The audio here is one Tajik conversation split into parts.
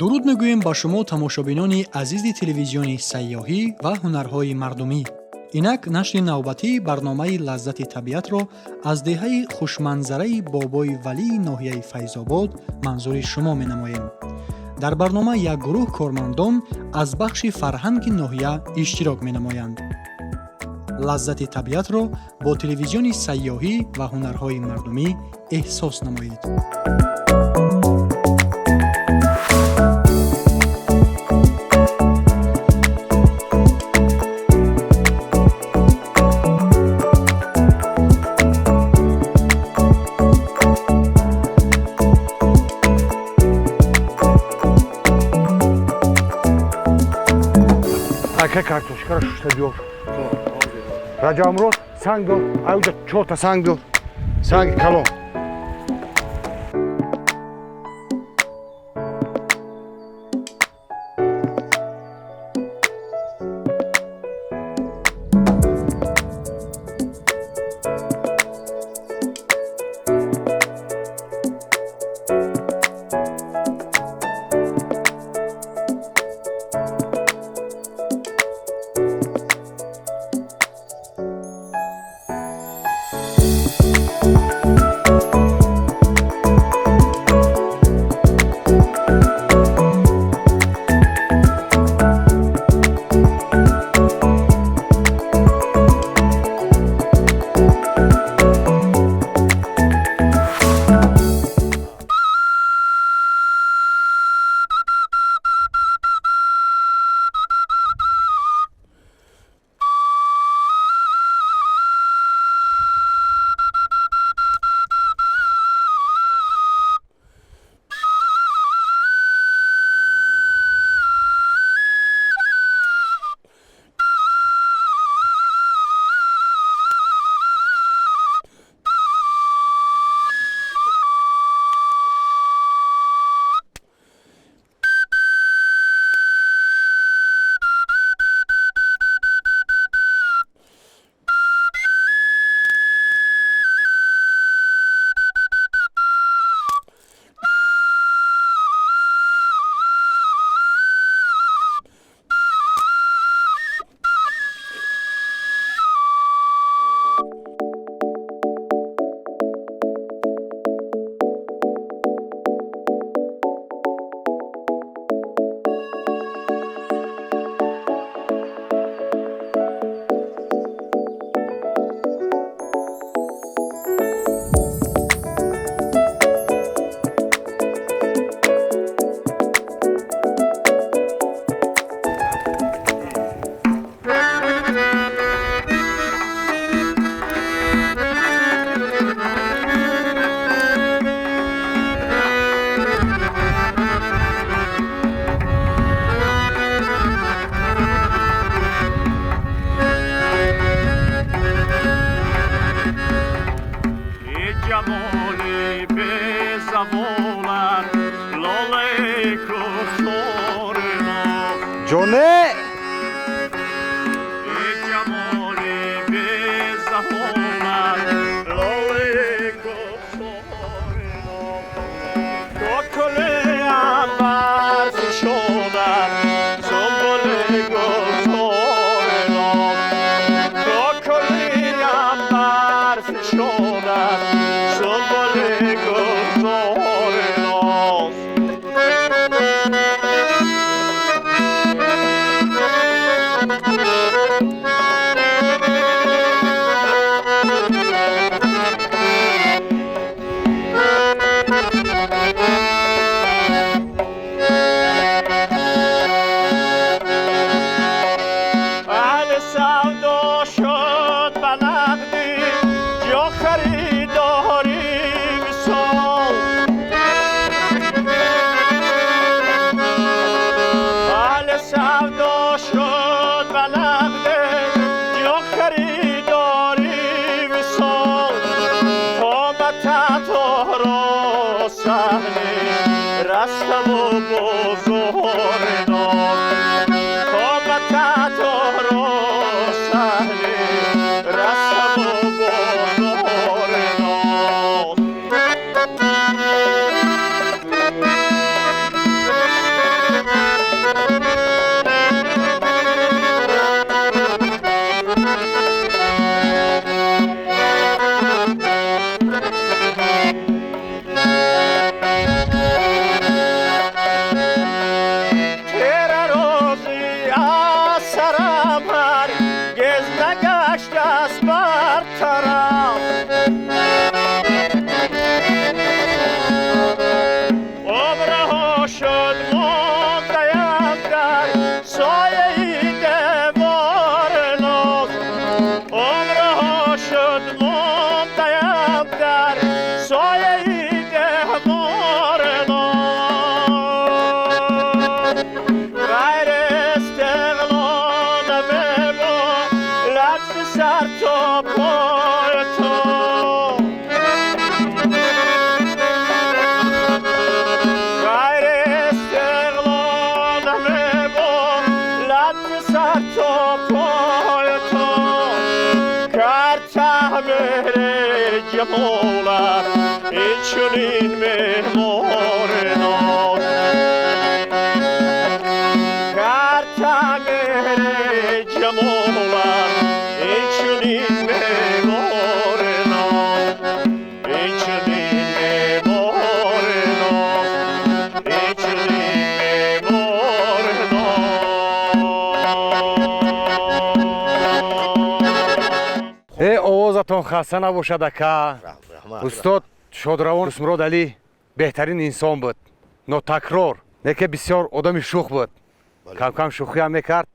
Дуруд мегӯем ба шумо, тамошобинони азизи телевизиони сайёҳӣ ва ҳунарҳои мардумӣ. Инак нашри навбатии барномаи лаззати табиатро аз деҳаи хушманзараи Бобои Валии ноҳияи Файзобод манзури шумо менамоем. Дар барнома як гурӯҳ кормандон аз бахши фарҳанги ноҳия иштирок менамоянд. Лаззати табиатро бо телевизиони сайёҳӣ ва ҳунарҳои мардумӣ эҳсос намоед. Ака, картошкаро шушта биёр. Раҷабмурод, санг биёр. Аюҷа чорта санг биёр, санги калон. Ҷоне, Ҳар тараф умрҳо шуд мондаям дар сояи девори ноз, умрҳо шуд мондаям дар сояи девори ноз. Ғайр истиғлол намебо латфи сар то пой ту, ғайр истиғлол намебо латфи сар то пой ту. Кар таъмири ҷамолат инчунин меҳмони ноз, кар таъмири ҷамолат инчунин меҳмони ноз, инчунин меҳмони ноз, инчунин меҳмони ноз. Э, овозатон хаста набошад, ака. Устод Шодравон Дӯстмурод Алӣ беҳтарин инсон буд, нотакрор, неке бисёр одами шӯх буд, камкам шӯхиам мекард.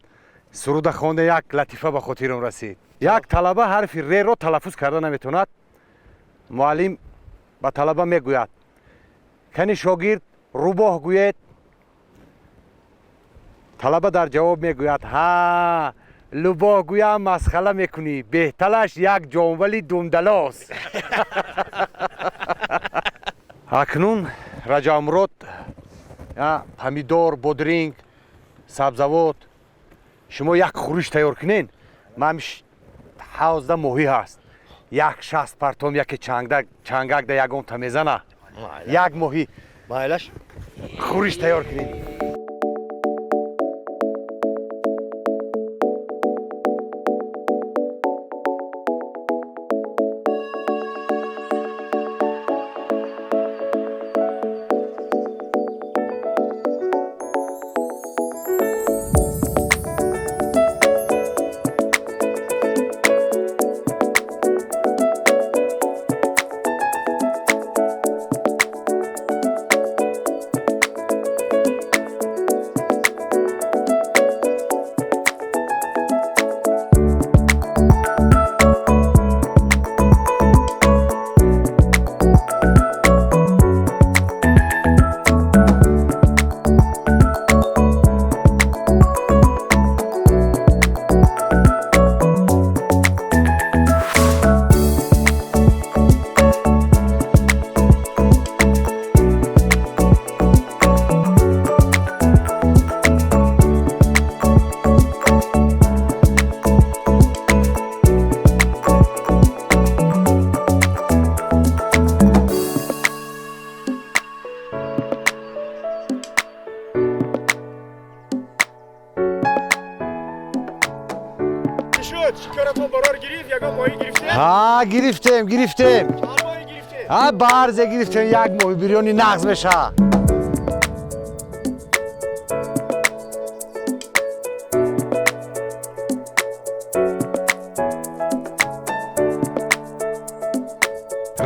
Суруда хонда, як латифа ба хотирам расид. Як талаба ҳарфи реро талаффуз карда наметавонад. Муаллим ба талаба мегӯяд: «Кани, шогирд, рӯбоҳ гӯед». Талаба дар ҷавоб мегӯяд: «Ҳа, лубоҳ гӯям, масхала мекунӣ, беҳталаш як ҷонвали думдалост». Акнун, Раҷабмурод, помидор, бодринг, сабзавот, шумо як хӯриш тайёр кунен. Ман ҳавзда моҳӣ ҳаст, як 60 партом, яке чангакда ягонта мезана, як моҳӣ. Майлаш. Хӯриш тайёр кунем. Шуд, шикоратон барор гирифт? Ягон моҳӣ гирифтем? Ҳа, гирифтем, гирифтем. Чанд моҳӣ гирифтем? Ҳа, барзе гирифтем, як моҳи бирёни нағз меша.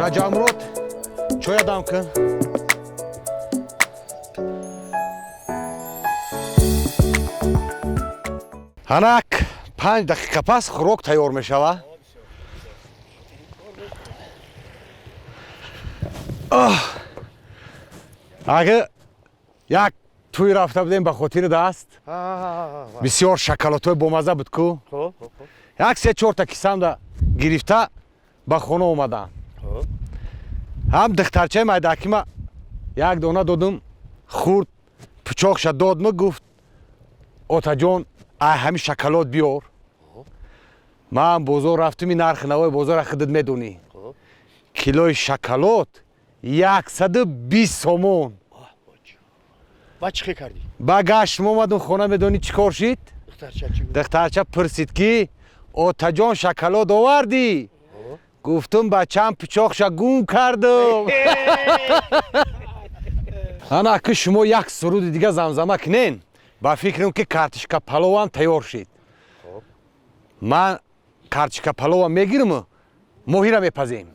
Раҷабмурод, чоя дам кун. Ҳанак 5 дақиқа пас хӯрок тайёр мешавад. Агар як тӯй рафта будем, ба хотири даст бисёр шоколадҳои бомазза буд ку. Як се чорта кисамда гирифта ба хона омадам. Ҳам духтарчаи майдакима як дона додум, хурд, пучоқша додма, гуфт: «Отаҷон, ай ҳами шоколад биёр». Ман бозор рафтум, нархи навои бозора худат медонӣ, килои шоколад 120 сомон. Ба чӣ хел кардӣ? Ба гаштм, омадум хона, медонӣ чӣ кор шид? Духтарча чӣ гуфт? Духтарча пурсид, ки «Отаҷон, шоколад овардӣ?» Гуфтум: «Бачам, пичоқша гум кардум». Ана ки шумо як суруди дига замзама кунен, ба фикрам, ки картишка паловам тайёр шид. Ман Карчика палова мегирим, моҳира мепазем.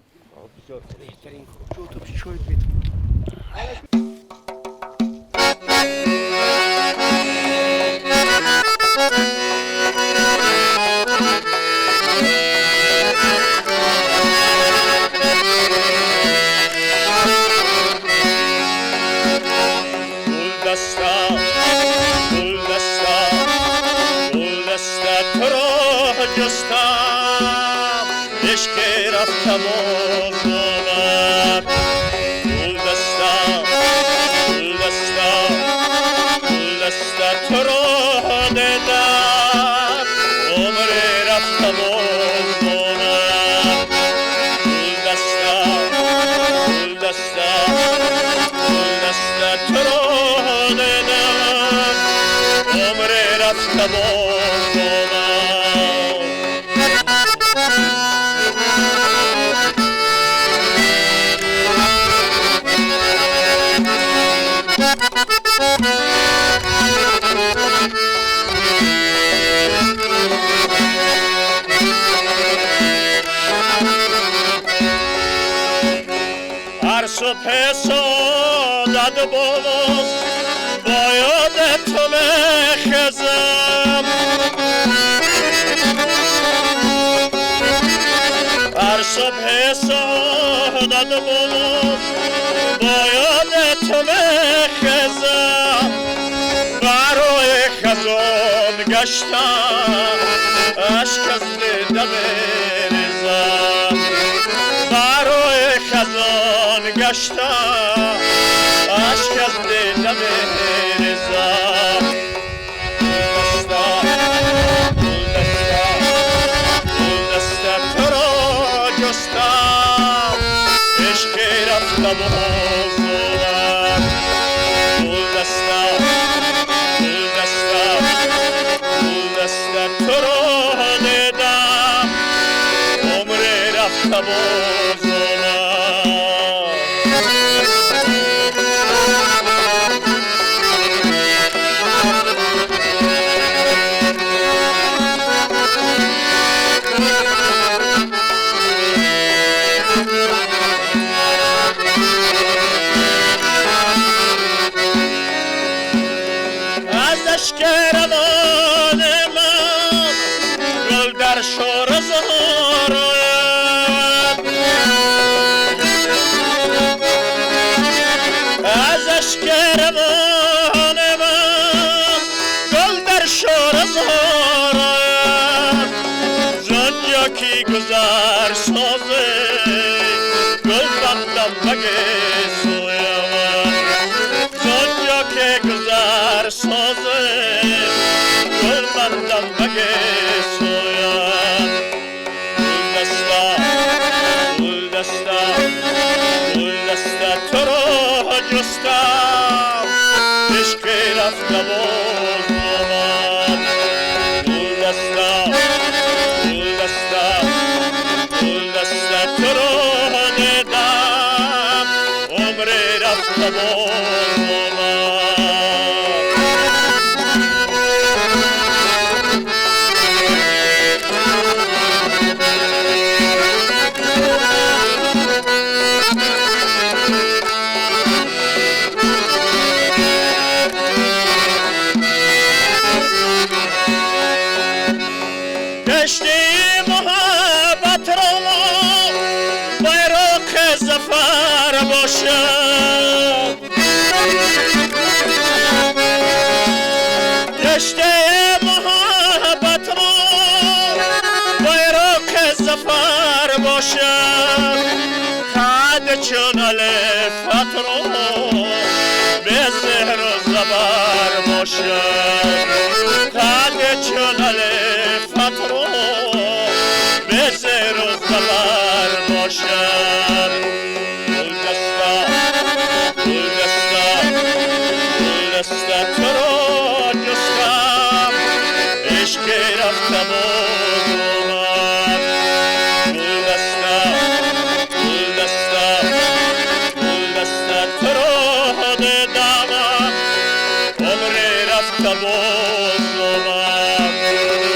Рафта боз омад.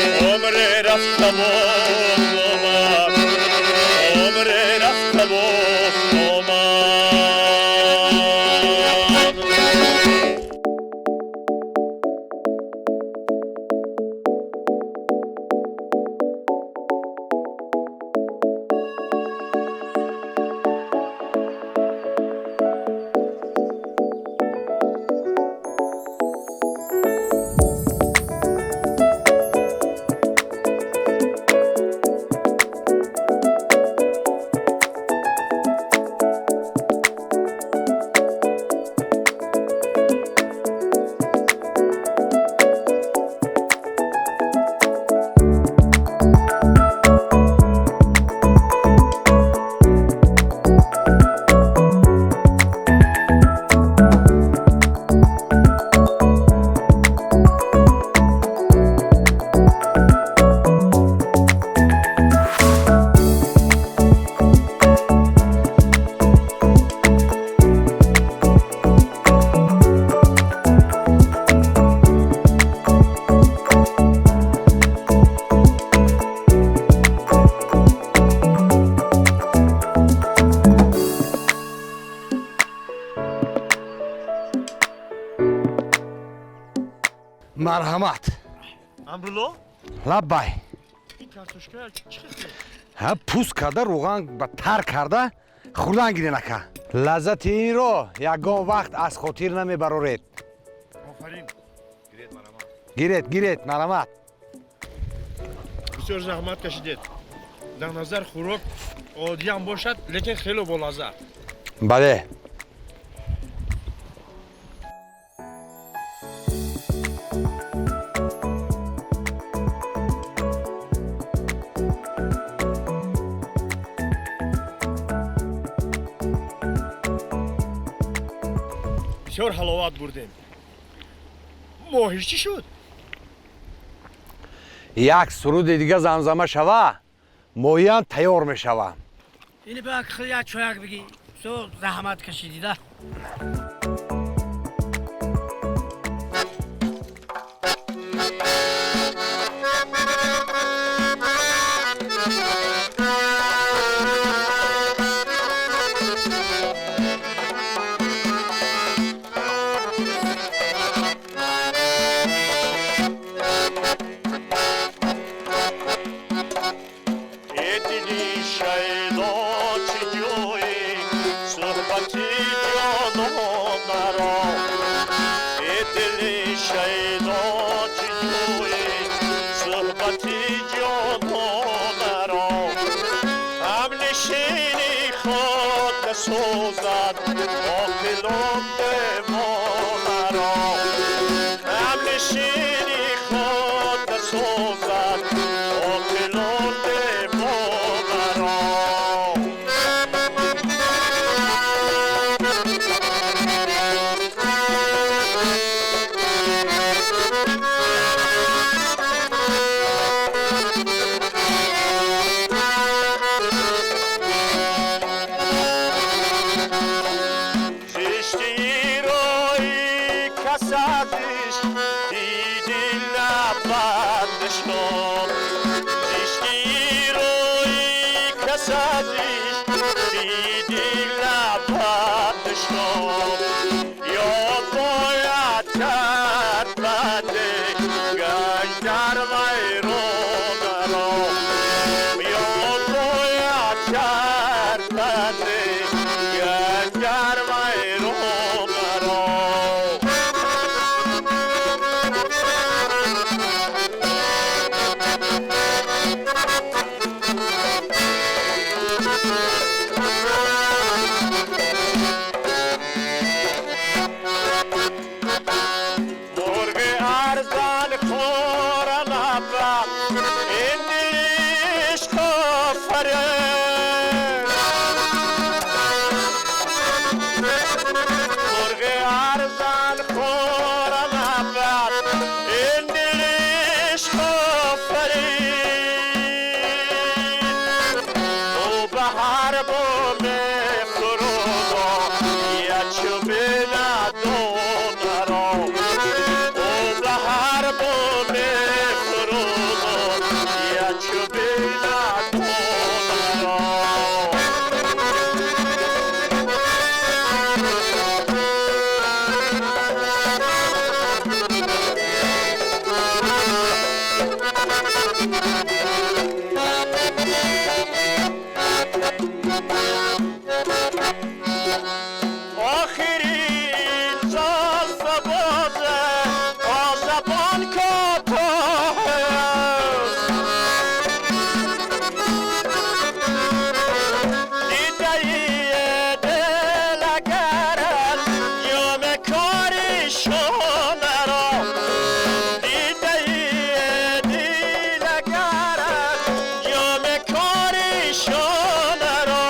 Марҳамат. Амрулло? Лаббай. Ин картошка чӣ хел? Ҳа, пӯст карда, рӯған ба тар карда хӯрдан гирен, ака. Лаззати инро ягон вақт аз хотир намебароред. Офарин. Гиред, гиред, марҳамат. Бисёр заҳмат кашидед. Дар назар хӯрок оддиам бошад, лекин хело болаззат. Бале. Бисёр ҳаловат бурдем. Моҳиш чӣ шуд? Як суруди дига замзама шава, моҳиам тайёр мешава. Ини ба як чояк бигӣ. Бисёр заҳмат кашидида. Дили шайдо чӣ ҷӯӣ суҳбати ҷононаро, э дили шайдо чӣ ҷӯӣ суҳбати ҷононаро, ҳамнишини худ насӯзад оқилон девонаро, ҳамнишини худ насӯзад оқилон девонаро. Зиштии рӯи кас азиш диди лабанд шуд, зиштии рӯи кас азиш диди лабанд шуд, ёд бояд кард банде ганҷ дар вайронаро, ёд бояд кард банде ганҷ дар вайронаро. Мурғи арзан хӯрам абад ин дили ишқофарин, мурғи арзан хӯрам абад ин дили ишқофарин, ӯ ба ҳар боме фурудо як чӯби надонаро, ӯ ба ҳар боме фурудо як чӯби надонаро. Охирин зулф бозе با زبان کوتاه است، دیده دل اگر از جام کاری را، دیده دل اگر از جام کاری را،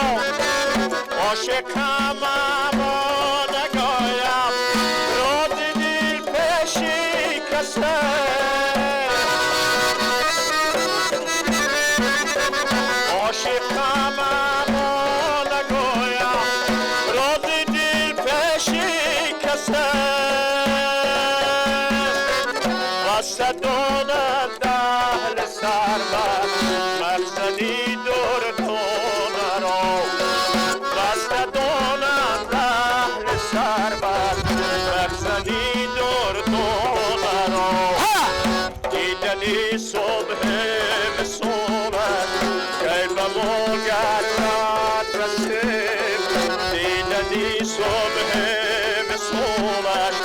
عاشقم اما نگویم راز دل پیش کسه، عاشقم اما نگویم راز دل پیش کسه، واسه دانند اهل سرور مقصدی دور را، واسه دانند گردد نصیب دیدنی صبح وصولش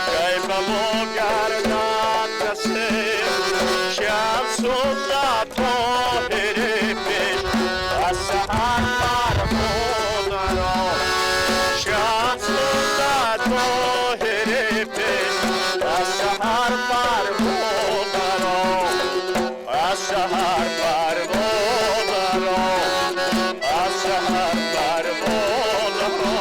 کی به ما گردد نصیب شب سوزد طاهر پیش از سحر فرمود را شب سوزد طاهر پیش از سحر فرمود را از سحر فرمود را از سحر فرمود را.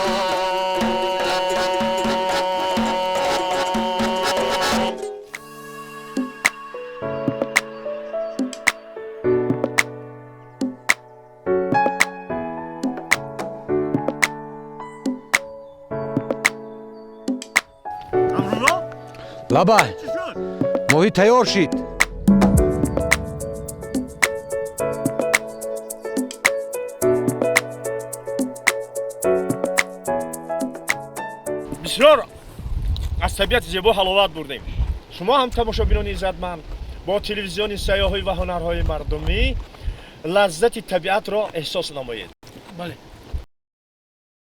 Амрулло, Лабай. чӣ шуд? Моҳӣ тайёр шид. Бисёр аз табиати зебо ҳаловат бурдем. Шумо ҳам, тамошобинони иззатманд, бо телевизиони сайёҳӣ ва ҳунарҳои мардумӣ лаззати табиатро эҳсос намоед. Бале.